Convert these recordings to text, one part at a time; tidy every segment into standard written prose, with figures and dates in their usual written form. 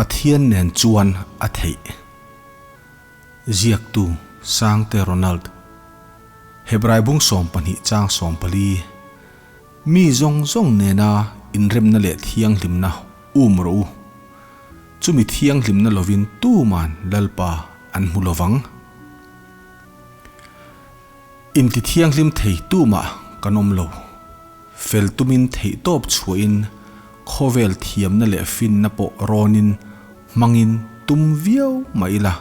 Pathian nen chuan a theih. Ziaktu, Sangte Ronald. Hebrai bung 12 chang 14, Mi zawng zawng nena inremna leh thianghlimna um rawh u. Chumi thianghlimna lovin tuman Lalpa an hmu lovang. Inti thianghlim thei tumah kan awm lo. Fel tumin theihtawp chhuahin khawvel thiamna leh finna pawh rawnin hmangin tum viau mah ila,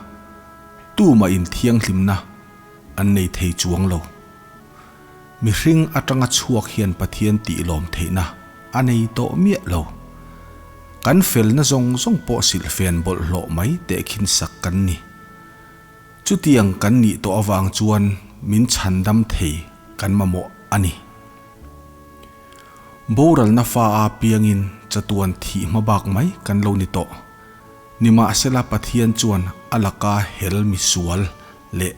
tumah in thianghlimna an nei thei chuang lo. Mihring atanga chhuak hian Pathian tihlawm theihna a nei tawh miah lo. Kan felna zawng zawng pawh silhfen bawlhhlawh mai tehkhin sak kan ni. Chutiang kan nih tawh avang chuan min chhandam thei kan mamawh a ni. Boralna fa a piangin chatuan thih hma bak mai kan lo ni tawh. Nimahsela Pathian chuan a laka hel mi sual leh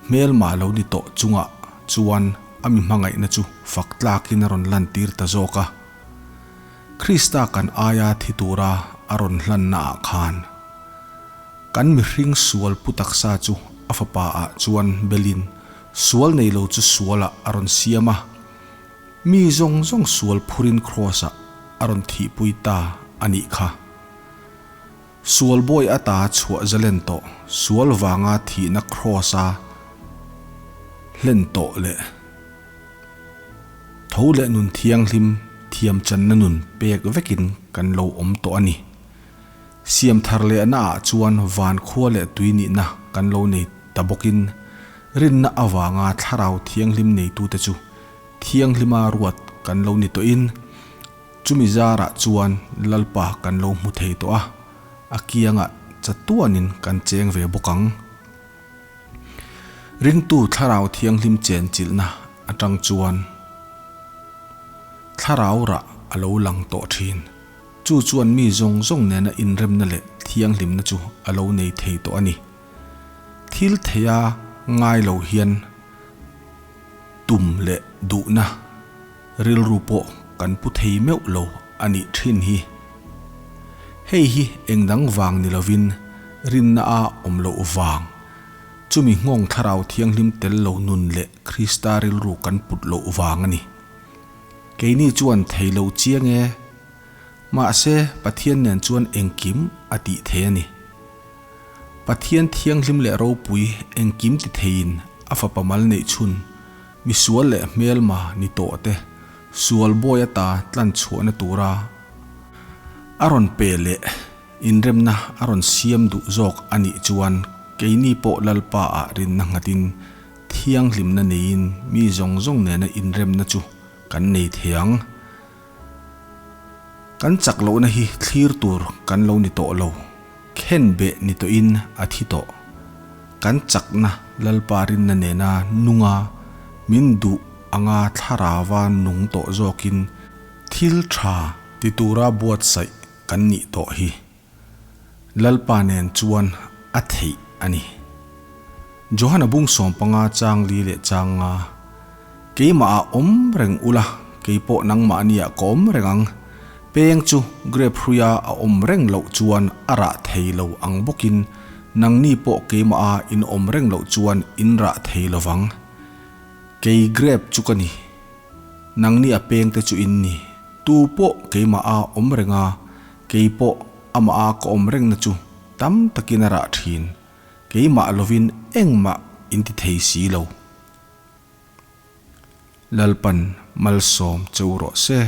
hmelma lo ni tawh chungah chuan a mi hmangaihna chu fak tlakin a rawn lantir ta zawk a. Krista kan aia thi tura a rawn hlanna ah khan. Kan mihring sual pu taksa chu a fapa ah chuan belin sual nei lo chu sual ah a rawn siam a, mi zawng zawng sual phurin kraws ah a rawn thihpui ta a nih kha. Sual bawi ata chhuah zalen tawh, sual vanga thihna kraws a hlen tawh leh tho leh nun thianghlim thiam channa nun pek vekin kan lo awm tawh a ni. Siam thar lehna ah chuan van khua leh tui nihna kan lo nei ta bawkin rinna avanga thlarau thianghlim neitute chu thianghlima ruat kan lo ni tawhin chumi zarah chuan Lalpa kan lo hmu thei tawh a, a kiangah chatuanin kan cheng ve bawk ang. Ringtu thlarau thianghlim chenchilhna atang chuan thlarau rah a lo lang tawh thin. Chu chuan mi zawng zawng nena inremna leh thianghlimna chu a lo nei thei tawh a ni. Thil theia ngai lo hian tum leh duhna rilru pawh kan pu thei meuh lo a nih thin hi. Hei hi engdang vang ni lovin rinna a awm loh vang, chumi nghawng thlarau thianghlim tel lo nun leh Krista rilru kan put loh vang a ni. Keini chuan thei lo chiang e. Mahse, Pathian nen chuan engkim a tih thei a ni. Pathian thianghlim leh ropui engkim ti theiin a fapa mal neih chhun, misual leh hmelma ni tawh te sual bawi ata tlan chhuahna tura a rawn pe leh inremna a rawn siam duh zawk a nih chuan keini pawh Lalpa ah rinna nghatin thianghlimna neiin mi zawng zawng nena inremna chu kan nei thei ang. Kan chak lohna hi thlir tur kan lo ni tawh lo, khen beh ni tawhin a thi tawh. Kan chakna Lalpa rinna nena nunga min duh anga thlarava nung tawh zawkin thil tha ti tura buatsaih kan nih tawh hi. Lalpa nen chuan a theih a ni. Johana bung 15 chang li leh chang nga, Keimah ah awm reng ula, kei pawh nangmahni ah ka awm reng ang. Peng chu grape hruia a awm reng loh chuan a rah thei lo ang bawkin nangni pawh keimah a in awm reng loh chuan in rah thei lo vang. Kei grape chu ka ni. Nangni a pengte chu in ni. Tu pawh keimah a awm reng a, Kei pawh amah a ka awm rengna chu tam takin a rah thin, keimah lovin engmah in ti thei si lo. Lalpan malsawm che u rawh se.